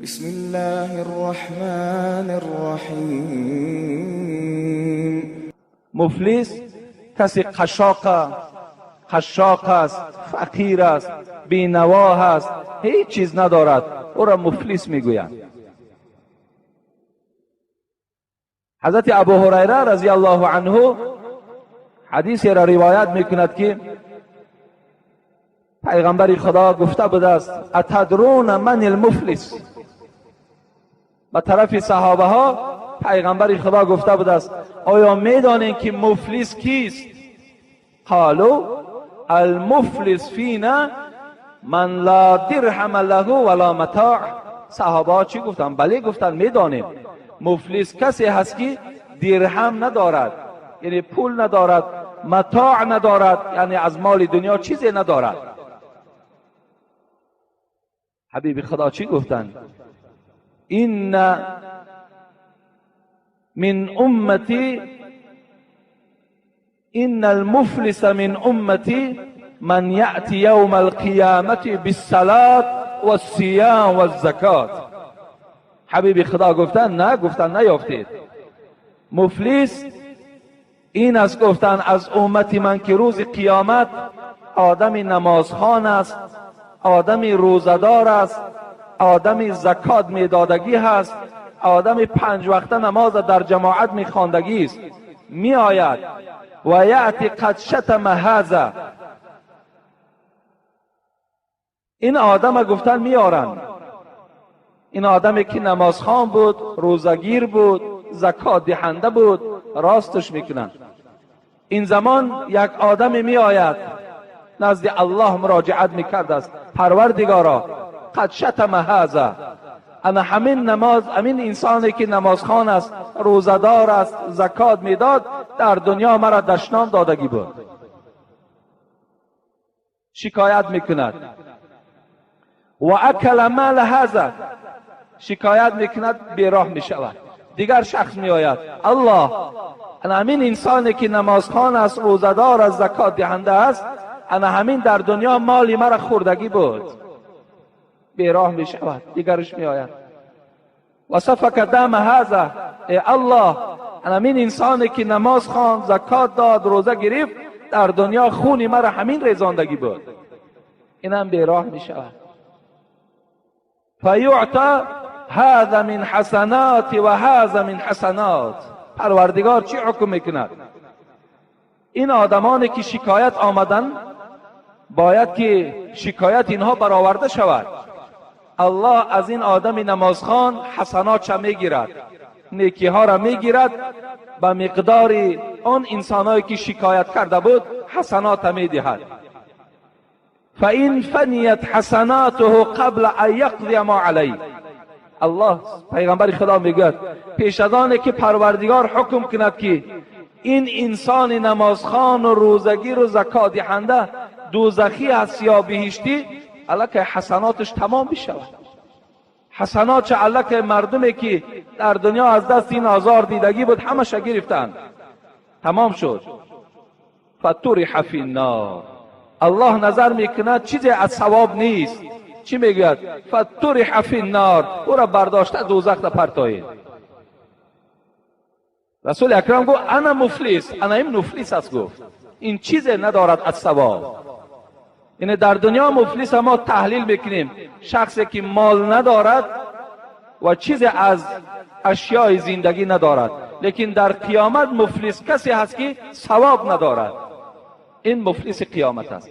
بسم الله الرحمن الرحیم. مفلس کسی قشاق است، فقیر است، بینوا است، هیچ چیز ندارد، او را مفلس میگویند. حضرت ابو هریره رضی الله عنه حدیثی را روایت میکند که پیغمبر خدا گفته بوده است: اتدرون من المفلس؟ به طرف صحابه ها پیغمبر خدا گفته بوده است: آیا میدانید که مفلس کیست؟ قالوا المفلس فینا من لا درهم له ولا متاع. صحابه ها چی گفتن؟ بله گفتن، میدانیم مفلس کسی هست که درهم ندارد، یعنی پول ندارد، متاع ندارد، یعنی از مال دنیا چیزی ندارد. حبیب خدا چی گفتن؟ این من امتی، ان المفلس من امتی من یأتی یوم القیامة بالصلاة والصیام والزکات. حبیب خدا گفتن نه، گفتن نیافتید. مفلس این است گفتن از امت من که روز قیامت آدم نمازخوان است، آدم روزه‌دار است، آدم زکات میدادگی هست، آدم 5 وقته نماز در جماعت میخواندگی است، میآید و یأتی قد شتم هذا. این آدم گفتن میارن، این آدمی که نمازخوان بود، روزگیر بود، زکات دهنده بود، راستش میکنن. این زمان یک آدم میآید نزد الله مراجعت میکرد است: پروردگارا قد شتم هذا، انا همین نماز، همین انسانی که نمازخوان است، روزه‌دار است، زکات میداد، در دنیا مرا دشنام دادگی بود. شکایت میکند. و اکل مال هذا، شکایت میکند، بیراه میشود. دیگر شخص میآید: الله، انا همین انسانی که نمازخوان است، روزه‌دار است، زکات دهنده است، انا همین در دنیا مالی مرا خوردگی بود. بیراه میشود. دیگرش میآید: و سفک دم هذا، ای الله، انا همین انسانی که نماز خواند، زکات داد، روزه گرفت، در دنیا خونی مرا همین ریزاندگی بود. اینم بیراه میشود. فیعطی هذا من حسنات و هذا من حسنات. پروردگار چی حکم میکند؟ این آدمانی که شکایت آمدن، باید که شکایت اینها برآورده شود. الله از این آدم نمازخوان حسنات چه میگیرد؟ نیکی ها را میگیرد، به مقدار آن انسانهایی که شکایت کرده بود حسنات میدهد. فإن فنیت حسناته قبل ان یقضی ما علیه. الله، پیغمبر خدا میگوید پیش از آن که پروردگار حکم کند که این انسان نمازخوان و روزگیر و زکات دهنده دوزخی است یا بهشتی، الکه حسناتش تمام بشود. حسنات الکه مردمی که در دنیا از دست این آزار دیدگی بود همش گرفتند، تمام شد. فطرح فی النار. الله نظر میکند چیزی از ثواب نیست. چی میگوید؟ فطرح فی النار، او را برداشته دوزخ پرتایید. رسول اکرم گفت انا مفلس، انا این مفلس است. گفت این چیزی ندارد از ثواب. یعنی در دنیا مفلس ما تحلیل میکنیم شخصی که مال ندارد و چیزی از اشیای زندگی ندارد، لیکن در قیامت مفلس کسی هست که ثواب ندارد. این مفلس قیامت است.